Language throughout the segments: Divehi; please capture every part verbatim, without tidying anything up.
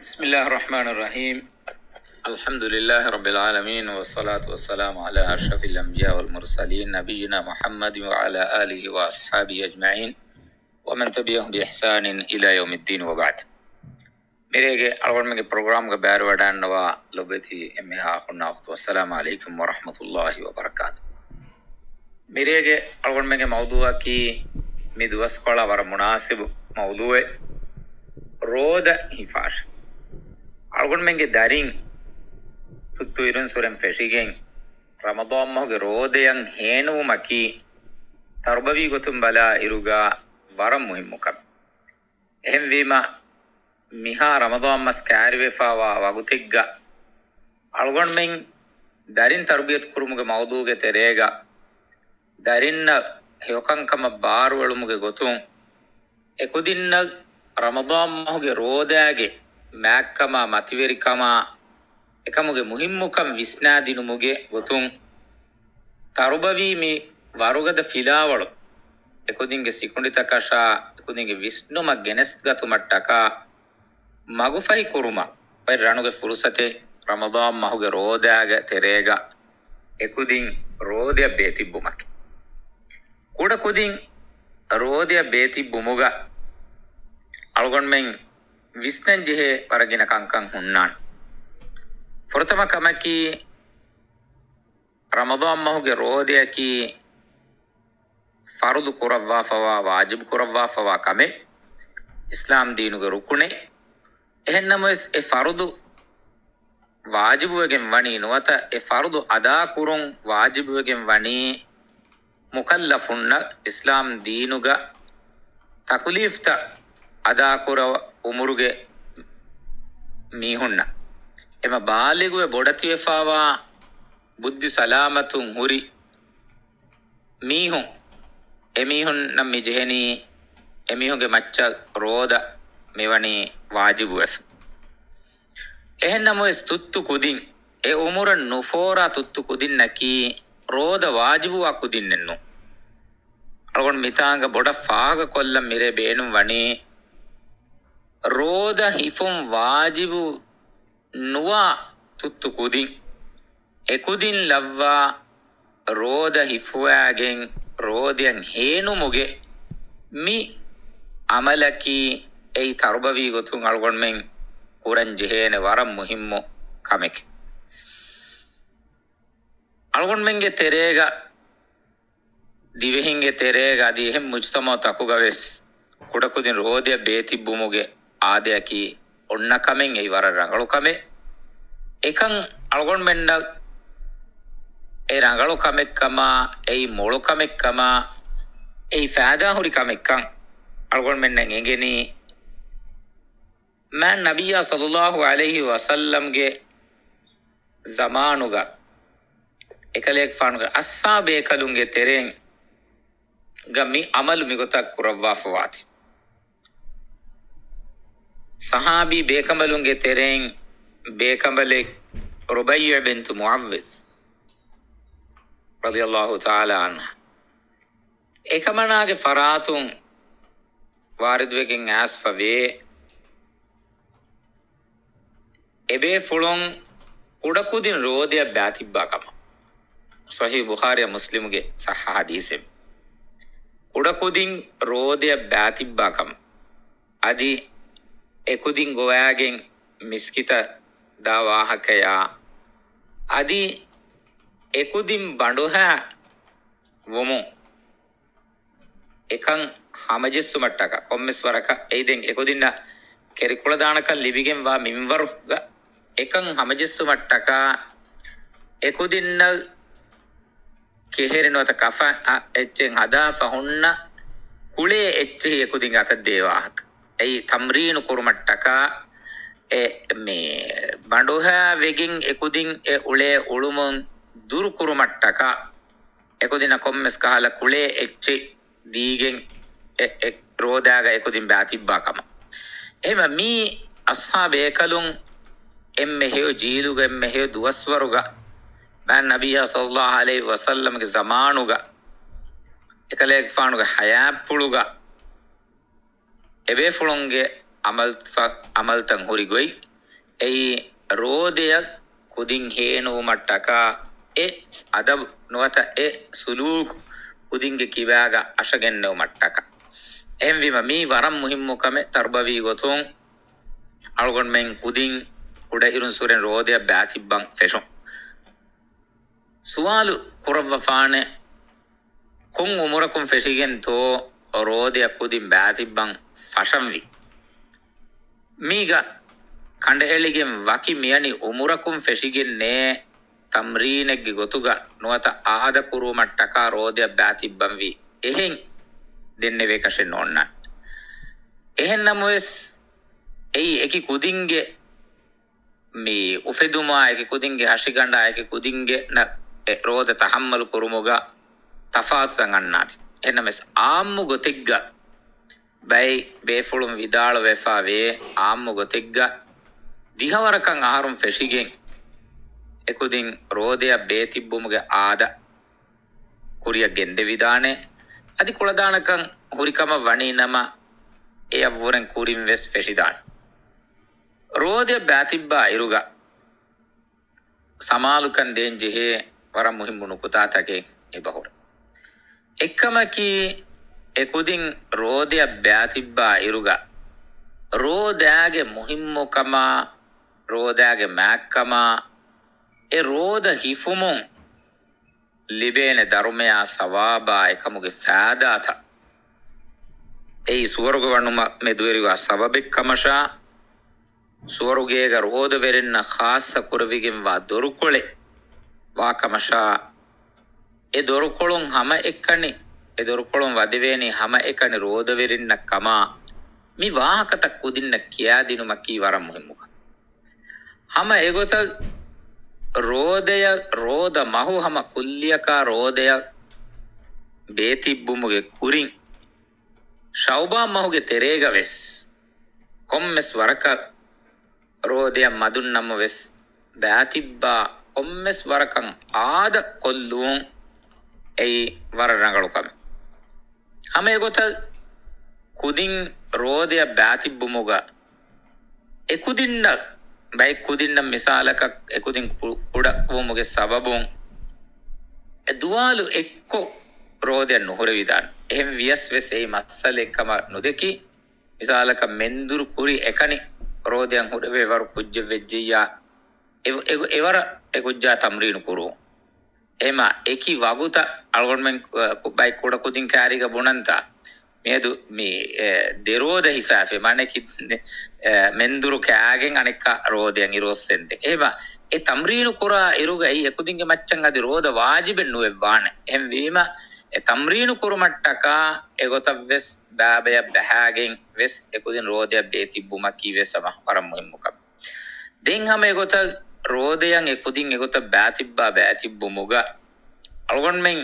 بسم الله الرحمن الرحيم. الحمد لله رب العالمين، والصلاة والسلام على أشرف الأنبياء والمرسلين، نبينا محمد وعلى آله وأصحابه أجمعين، ومن تبعهم بإحسان إلى يوم الدين، وبعد. މިރޭގެ އަޅުގަނޑުމެންގެ ޕްރޮގްރާމްގަ ބައިވެރިވަޑައިންނަވާ ލޮބުވެތި އެންމެހާ ހުންނަ އުޚްތު، އައްސަލާމު ޢަލައިކުމް ވަރަޙްމަތުﷲި ވަބަރަކާތު. މިރޭގެ އަޅުގަނޑުމެންގެ މައުޟޫޢަކީ މި ދުވަސްކޮޅަށް ވަރަށް މުނާސިބު މައުޟޫޢެއް، ރޯދަ ހިފާށޭ. އަޅުގަނޑުމެންގެ ދަރިން ތުއްތު އިރުންސުރެން ފެށިގެން ރަމަޟާން މަހުގެ ރޯދަޔަށް ހޭނުވުމަކީ ތަރުބަވީ ގޮތުން ބަލާ އިރުގަ ވަރަށް މުހިއްމު ކަމެއް. އެހެންވީމަ، މިހާ ރަމަޟާން މަސް ކައިރިވެފާވާ ވަގުތެއްގަ އަޅުގަނޑުމެން ދަރިން ތަރުބިޔަތު ކުރުމުގެ މައުޟޫޢުގެ ތެރޭގަ، ދަރިންނަށް ހެޔޮކަންކަމަށް ބާރުއެޅުމުގެ ގޮތުން، އެކުދިންނަށް ރަމަޟާން މަހުގެ ރޯދާގެ މާތްކަމާ މަތިވެރިކަމާ އެކަމުގެ މުހިއްމުކަން ވިސްނާދިނުމުގެ ގޮތުން، ތަރުބަވީ މި ވަރުގަދަ ފިލާވަޅު އެކުދިންގެ ސިކުނޑިތަކަށާ އެކުދިންގެ ވިސްނުމަށް ގެނެސްގަތުމަށްޓަކާ މަގުފަހި ކުރުމަށް އޮތް ރަނުގެ ފުރުސަތެއް ރަމަޟާން މަހުގެ ރޯދާގެ ތެރޭގަ އެކުދިން ރޯދަޔަށް ބޭތިއްބުމަކީ. ކުޑަކުދިން ރޯދަޔަށް ބޭތިއްބުމުގަ އަޅުގަނޑުމެން ވިސްނަން ޖެހޭ ވަރަށް ގިނަ ކަންކަން ހުންނާނެ. ފުރަތަމަ ކަމަކީ، ރަމަޟާން މަހުގެ ރޯދަޔަކީ ފަރުޟު ކުރައްވާފަވާ، ވާޖިބު ކުރައްވާފަވާ ކަމެއް، އިސްލާމް ދީނުގެ ރުކުނެއް. އެހެންނަމަވެސް، އެ ފަރުޟު ވާޖިބުވެގެން ވަނީ ނުވަތަ އެ ފަރުޟު އަދާކުރުން ވާޖިބުވެގެން ވަނީ މުކައްލަފުންނަށް، އިސްލާމް ދީނުގަ ތަކުލީފްތައް އަދާކުރާ އުމުރުގެ މީހުންނަށް. އެމަ ބާލިޣުވެ ބޮޑަތިވެފާވާ ބުއްދި ސަލާމަތުން ހުރި މީހުން، އެމީހުންނަށް މި ޖެހެނީ، އެމީހުންގެ މައްޗަށް ރޯދަ މިވަނީ ވާޖިބުވެފަ. އެހެންނަމަވެސް، ތުއްތު ކުދިން، އެ އުމުރަށް ނުފޯރާ ތުއްތު ކުދިންނަކީ ރޯދަ ވާޖިބުވާ ކުދިންނެއް ނޫން. އަޅުގަނޑު މިތާނގަ ބޮޑަށް ފާހަގަކޮށްލަން މިރޭ ބޭނުން ވަނީ، ރޯދަ ހިފުން ވާޖިބު ނުވާ ތުއްތު ކުދިން، އެކުދިން ލައްވާ ރޯދަ ހިފުވާގެން ރޯދަޔަށް ހޭނުމުގެ މި އަމަލަކީ އެއީ ތަރުބަވީ ގޮތުން އަޅުގަނޑުމެން ކުރަން ޖެހޭނެ ވަރަށް މުހިއްމު ކަމެކެ. އަޅުގަނޑުމެންގެ ތެރޭގަ، ދިވެހިންގެ ތެރޭގަ އަދި އެހެން މުޖުތަމަޢުތަކުގަ ވެސް ކުޑަކުދިން ރޯދަޔަށް ބޭތިއްބުމުގެ އާދަޔަކީ އޮންނަ ކަމެއް، އެއީ ވަރަށް ރަނގަޅު ކަމެއް. އެކަން އަޅުގަނޑުމެންނަށް އެ ރަނގަޅު ކަމެއްކަމާ، އެއީ މޮޅު ކަމެއްކަމާ، އެއީ ފައިދާހުރި ކަމެއްކަން އަޅުގަނޑުމެންނަށް އެނގެނީ، މާތް ނަބިއްޔާ ޞައްލައްލާހު ޢަލައިހި ވަސައްލަމްގެ ޒަމާނުގަ އެކަލޭގެފާނުގެ އަޞްޙާބޭކަލުންގެ ތެރެއިން ގަ މި ޢަމަލު މިގޮތަށް ކުރައްވާފަވާތީ. ޞަޙާބީ ބޭކަނބަލުންގެ ތެރެއިން ބޭކަނބަލެއް ރުބައްޔިޢު ބިންތު މުޢައްވިޛް ރަޟިޔައްލާހު ތަޢާލާ ޢަންހާ. އެކަމަނާގެ ފަރާތުން ވާރިދުވެގެން އައިސްފަވޭ، އެބޭފުޅުން ކުޑަކުދިން ރޯދަޔަށް ބާތިއްބާ ކަމަށް. ޞަޙީޙު ބުޚާރީ މުސްލިމުގެ ޞައްޙަ ޙަދީޘެއް. ކުޑަކުދިން ރޯދަޔަށް ބާތިއްބާ ކަމަށް. އަދި އެކުދިން ގޮވާގެން މިސްކިތަށް ދާ ވާހަކަޔާ، އަދި އެކުދިން ބަނޑުހައި ވުމުން، އެކަން ހަމަޖެއްސުމަށްޓަކާ، ކޮންމެސް ވަރަކަށް އެއިދެން އެކުދިންނަށް ކެރިކުޅަދާނަކަން ލިބިގެންވާ މިންވަރުގަ އެކަން ހަމަޖެއްސުމަށްޓަކާ، އެކުދިންނަށް ކެހެރި ނުވަތަ ކަފަން އަށް އެއްޗެއް ހަދާފަ ހުންނަ ކުޅޭ އެއްޗެހި އެކުދިންގެ އަތަށް ދޭ ވާހަކަ. އެއީ ތަމްރީނު ކުރުމަށްޓަކާ، އެ، މި ބަނޑުހައި ވެގެން އެކުދިން އެ އުޅޭ އުޅުމުން ދުރު ކުރުމަށްޓަކާ، އެކުދިންނަށް ކޮންމެސް ކަހަލަ ކުޅޭ އެއްޗެއް ދީގެން އެ، އެ ރޯދާގަ އެކުދިން ބާތިއްބާ ކަމަށް. އެހެންވެ، މީ އަޞްޙާބޭކަލުން އެންމެ ހެޔޮ ޖީލުގަ، އެންމެ ހެޔޮ ދުވަސްވަރުގަ، މާތް ނަބިއްޔާ ޞައްލައްލާހު ޢަލައިހި ވަސައްލަމްގެ ޒަމާނުގަ، އެކަލޭގެފާނުގެ ޙަޔާތްޕުޅުގަ، އެބޭފުޅުންގެ ޢަމަލް، ޢަމަލްތައް ހުރި ގޮތް، އެއީ ރޯދަޔަށް ކުދިން ހޭނުވުމަށްޓަކާ، އެ އަދަބު ނުވަތަ އެ ސުލޫކު ކުދިންގެ ކިބާގަ އަށަގެންނެވުމަށްޓަކާ. އެހެންވީމަ މީ ވަރަށް މުހިއްމު ކަމެއް. ތަރުބަވީ ގޮތުން އަޅުގަނޑުމެން ކުދިން ކުޑައިރުން ސުރެން ރޯދަޔަށް ބާތިއްބަން ފެށުން. ސުވާލު ކުރައްވަފާނެ، ކޮން އުމުރަކުން ފެށިގެންތޯ ރޯދަޔަށް ކުދިން ބާތިއްބަން ފަށަންވީ؟ މީގަ ކަނޑައެޅިގެން ވަކި މިޔަނި އުމުރަކުން ފެށިގެން ނޭ ތަމްރީނެއްގެ ގޮތުގަ ނުވަތަ އާދަ ކުރުވުމަށްޓަކާ ރޯދަޔަށް ބާތިއްބަންވީ އެހެން ދެންނެވޭކަށެއް ނޯންނާނެ. އެހެން ނަމަވެސް އެއީ އެކި ކުދިންގެ މި އުފެދުމާ އެކި ކުދިންގެ ހަށިގަނޑާ އެކި ކުދިންގެ ނަ-، އެ ރޯދަ ތަހައްމަލު ކުރުމުގަ ތަފާތުތައް އަންނާތި. އެހެންނަމަވެސް އާއްމު ގޮތެއްގަ ބައެއް ބޭފުޅުން ވިދާޅުވެފާވޭ، އާއްމު ގޮތެއްގަ ދިހަވަރަކަށް އަހަރުން ފެށިގެން އެކުދިން ރޯދަޔަށް ބޭތިއްބުމުގެ އާދަ ކުރިއަށް ގެންދެވިދާނެ. އަދި ކުޅަދާނަކަން ހުރިކަމަށް ވަނީނަމަ އެއަށްވުރެން ކުރިން ވެސް ފެށިދާނެ. ރޯދަޔަށް ބާތިއްބާ އިރުގަ ސަމާލުކަން ދޭންޖެހޭ ވަރަށް މުހިއްމު ނުކުތާތަކެއް އެބަހުރި. އެއްކަމަކީ، އެކުދިން ރޯދަޔަށް ބާތިއްބާ އިރުގަ ރޯދާގެ މުހިއްމުކަމާ، ރޯދާގެ މާތްކަމާ، އެ ރޯދަ ހިފުމުން ލިބޭނެ ދަރުމަޔާ ސަވާބާ އެކަމުގެ ފާއިދާތައް، އެއީ ސުވަރުގެ ވަނުމަށް މެދުވެރިވާ ސަބަބެއްކަމަށާ، ސުވަރުގޭގަ ރޯދަވެރިންނަށް ޚާއްޞަ ކުރެވިގެންވާ ދޮރުކޮޅެއް ވާކަމަށާ، އެ ދޮރުކޮޅުން ހަމައެކަނި، އެ ދޮރުކޮޅުން ވަދެވޭނީ ހަމައެކަނި ރޯދަވެރިންނަށް ކަމާ، މި ވާހަކަތައް ކުދިންނަށް ކިޔާދިނުމަކީ ވަރަށް މުހިއްމު ކަމެއް. ހަމަ އެގޮތަށް ރޯދަޔަށް، ރޯދަ މަހު ހަމަ ކުއްލިއަކާ ރޯދަޔަށް ބޭތިއްބުމުގެ ކުރިން، ޝައުބާން މަހުގެ ތެރޭގަ ވެސް ކޮންމެސް ވަރަކަށް ރޯދަޔަށް މަދުން ނަމަވެސް ބާތިއްބާ ކޮންމެސް ވަރަކަށް އާދަ ކޮށްލުން އެއީ ވަރަށް ރަނގަޅު ކަމެއް. ހަމަ އެގޮތަށް ކުދިން ރޯދަޔަށް ބާތިއްބުމުގަ އެކުދިންނަށް، ބައެއް ކުދިންނަށް މިސާލަކަށް އެކުދިން ކު-، ކުޑަވުމުގެ ސަބަބުން އެ ދުވާލު އެއްކޮށް ރޯދަޔަށް ނުހުރެވިދާނެ. އެހެން ވިޔަސް ވެސް އެއީ މައްސަލައެއް ކަމަށް ނުދެކި، މިސާލަކަށް މެންދުރު ކުރި އެކަނި ރޯދަޔަށް ހުރެވޭ ވަރު ކުއްޖެއް ވެއްޖެއްޔާ، އެ-، އެ-، އެވަރަށް އެ ކުއްޖާ ތަމްރީނު ކުރުވުން. އެހެމާ އެކި ވަގުތަށް އަޅުގަނޑުމެން، އަ، ކު-، ބައި ކުޑަ ކުދިން ކާރީގަ ބުނަންތާ، މިއަދު މި، އެ، ދެ ރޯދަ ހިފާފި، މާނައަކީ، އެ، މެންދުރު ކާގެން އަނެއްކާ ރޯދަޔަށް އިރުއޮއްސެންދެން. އެހެމާ އެ ތަމްރީނު ކުރާ އިރުގައި އެކުދިންގެ މައްޗަށް އަދި ރޯދަ ވާޖިބެއް ނުވެއްވާނެ. އެހެންވީމަ އެ ތަމްރީނު ކުރުމަށްޓަކާ އެގޮތަށްވެސް ބާބަޔަށް ބަހާގެން ވެސް އެކުދިން ރޯދަޔަށް ބޭތިއްބުމަކީ ވެސް ހަމަ ވަރަށް މުހިއްމު ކަމެއް. ދެން ހަމަ އެގޮތަށް ރޯދަޔަށް އެކުދިން އެގޮތަށް ބާތިއްބާ ބާތިއްބުމުގަ އަޅުގަނޑުމެން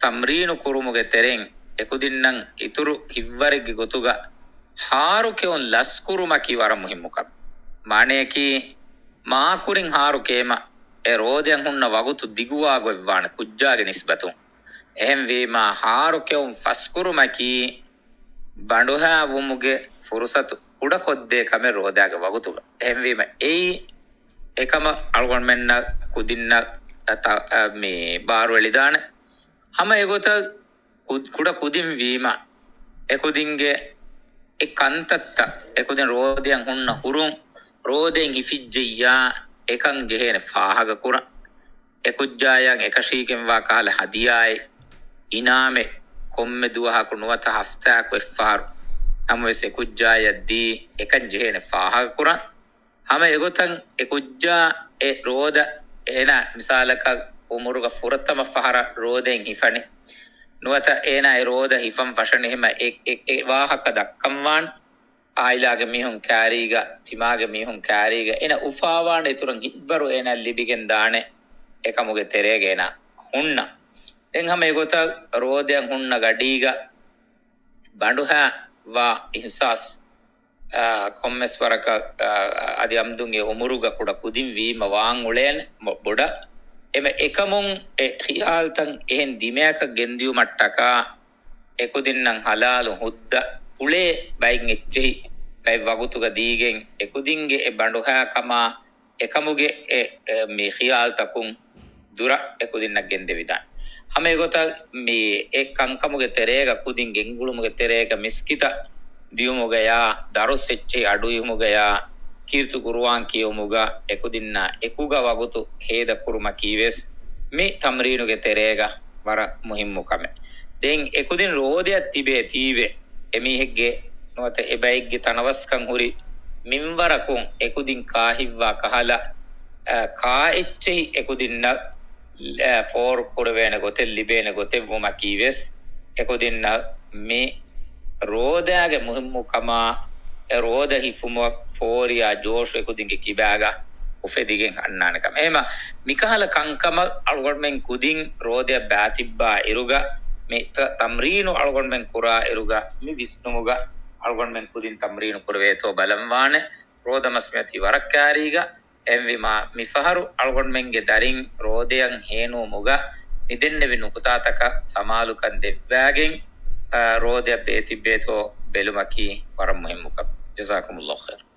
ތަމްރީނު ކުރުމުގެ ތެރެއިން އެކުދިންނަށް އިތުރު ހިތްވަރެއްގެ ގޮތުގަ ހާރު ކެއުން ލަސްކުރުމަކީ ވަރަށް މުހިއްމު ކަމެއް. މާނަޔަކީ، މާކުރިން ހާރު ކޭމަ އެ ރޯދަޔަށް ހުންނަ ވަގުތު ދިގުވާގޮތްވާނެ ކުއްޖާގެ ނިސްބަތުން. އެހެންވީމާ ހާރު ކެއުން ފަސްކުރުމަކީ ބަނޑުހާ ވުމުގެ ފުރުސަތު ކުޑަކޮށްދޭ ކަމެއް ރޯދާގެ ވަގުތުގަ. އެހެންވީމަ އެއީ އެކަމަށް އަޅުގަނޑުމެންނަށް ކުދިންނަށް އަ، ތަ-، އަ، މި ބާރުއެޅިދާނެ. ހަމަ އެގޮތަށް ކު-، ކުޑަ ކުދިން ވީމަ، އެކުދިންގެ އެ ކަންތައްތައް، އެކުދިން ރޯދަޔަށް ހުންނަ ހުރުން، ރޯދައިން ހިފިއްޖެއްޔާ، އެކަން ޖެހޭނެ ފާހަގަކުރަން. އެކުއްޖާޔަށް އެކަށީގެންވާ ކަހަލަ ހަދިޔާއެއް، އިނާމެއް، ކޮންމެ ދުވަހަކު ނުވަތަ ހަފްތާއަކު އެއްފަހަރު ނަމަވެސް އެކުއްޖާޔަށް ދީ، އެކަން ޖެހޭނެ ފާހަގަކުރަން. ހަމަ އެގޮތަށް އެ ކުއްޖާ އެ ރޯދަ އޭނާ މިސާލަކަށް އުމުރުގަ ފުރަތަމަ ފަހަރަށް ރޯދައިން ހިފަނީ. ނުވަތަ އޭނާ އެ ރޯދަ ހިފަން ފަށަނީ. ހަމަ އެ، އެ، އެ ވާހަކަ ދައްކަންވާން. އާއިލާގެ މީހުން ކާރީގަ، ތިމާގެ މީހުން ކާރީގަ، އޭނާ އުފާވާނެ އިތުރަށް ހިތްވަރު އޭނާ ލިބިގެން ދާނެ އެކަމުގެ ތެރޭގަ އޭނާ ހުންނަ. ދެން ހަމަ އެގޮތަށް ރޯދަޔަށް ހުންނަ ގަޑީގަ ބަނޑުހާ ވާ އިހްސާސް، އާ، ކޮންމެސް ވަރަކަށް، އާ، އަދި އަމްދުން އެ އުމުރުގަ ކުޑަ ކުދިން ވީމަ ވާން އުޅޭނެ މޮ-، ބޮޑަށް. އެމަ އެކަމުން އެ ޚިޔާލްތައް އެހެން ދިމަޔަކަށް ގެންދިޔުމަށްޓަކާ، އެކުދިންނަށް ހަލާލު ހުއްދަ އުޅޭ ބައެއް އެއްޗެހި ބައެއް ވަގުތުގަ ދީގެން އެކުދިންގެ އެ ބަނޑުހާ ކަމާ އެކަމުގެ އެ، އެ، މި ޚިޔާލްތަކުން ދުރަށް އެކުދިންނަށް ގެންދެވިދާނެ. ހަމަ އެގޮތަށް މި އެ ކަންކަމުގެ ތެރޭގަ ކުދިން ގެންގުޅުމުގެ ތެރޭގަ މިސްކިތަށް ދިޔުމުގަޔާ، ދަރުސް އެއްޗެހި އަޑުއިވުމުގަޔާ، ކީރިތި ޤުރުއާން ކިޔެވުމުގަ އެކުދިންނާ އެކުގަ ވަގުތު ހޭދަ ކުރުމަކީ ވެސް މި ތަމްރީނުގެ ތެރޭގަ ވަރަށް މުހިއްމު ކަމެއް. ދެން އެކުދިން ރޯދައަށް ތިބޭތީވެ، އެމީހެއްގެ ނުވަތަ އެބައެއްގެ ތަނަވަސްކަން ހުރި މިންވަރަކުން އެކުދިން ކާހިއްވާ ކަހަލަ، އަ، ކާ އެއްޗެހި އެކުދިންނަށް، އަ، ފޯރު ކުރެވޭނެ ގޮތެއް ލިބޭނެ ގޮތެއް ވުމަކީ ވެސް އެކުދިންނަށް މި ރޯދައިގެ މުހިއްމުކަމާ، އެ ރޯދަ ހިފުމަށް ފޯރިޔާ ޖޯޝު އެކުދިންގެ ކިބާގަ އުފެދިގެން އަންނާނެ ކަމަށް. އެހެމަ މިކަހަލަ ކަންކަމަށް އަޅުގަނޑުމެން ކުދިން ރޯދައަށް ބާތިއްބާ އިރުގަ، މި ތަ-، ތަމްރީނު އަޅުގަނޑުމެން ކުރާ އިރުގަ، މި ވިސްނުމުގަ އަޅުގަނޑުމެން ކުދިން ތަމްރީނު ކުރެވޭތޯ ބަލަންވާނެ. ރޯދަ މަސް މިއޮތީ ވަރަށް ކާރީގަ. އެހެންވީމާ، މިފަހަރު އަޅުގަނޑުމެންގެ ދަރިން ރޯދައަށް ހޭނުވުމުގަ މިދެންނެވި ނުކުތާތަކަށް ސަމާލުކަން ދެއްވާގެން، އަ، ރޯދައަށް ބޭތިއްބޭތޯ ބެލުމަކީ ވަރަށް މުހިއްމު ކަމެއް. ޖަޒާކުމުﷲ ޚައިރަން.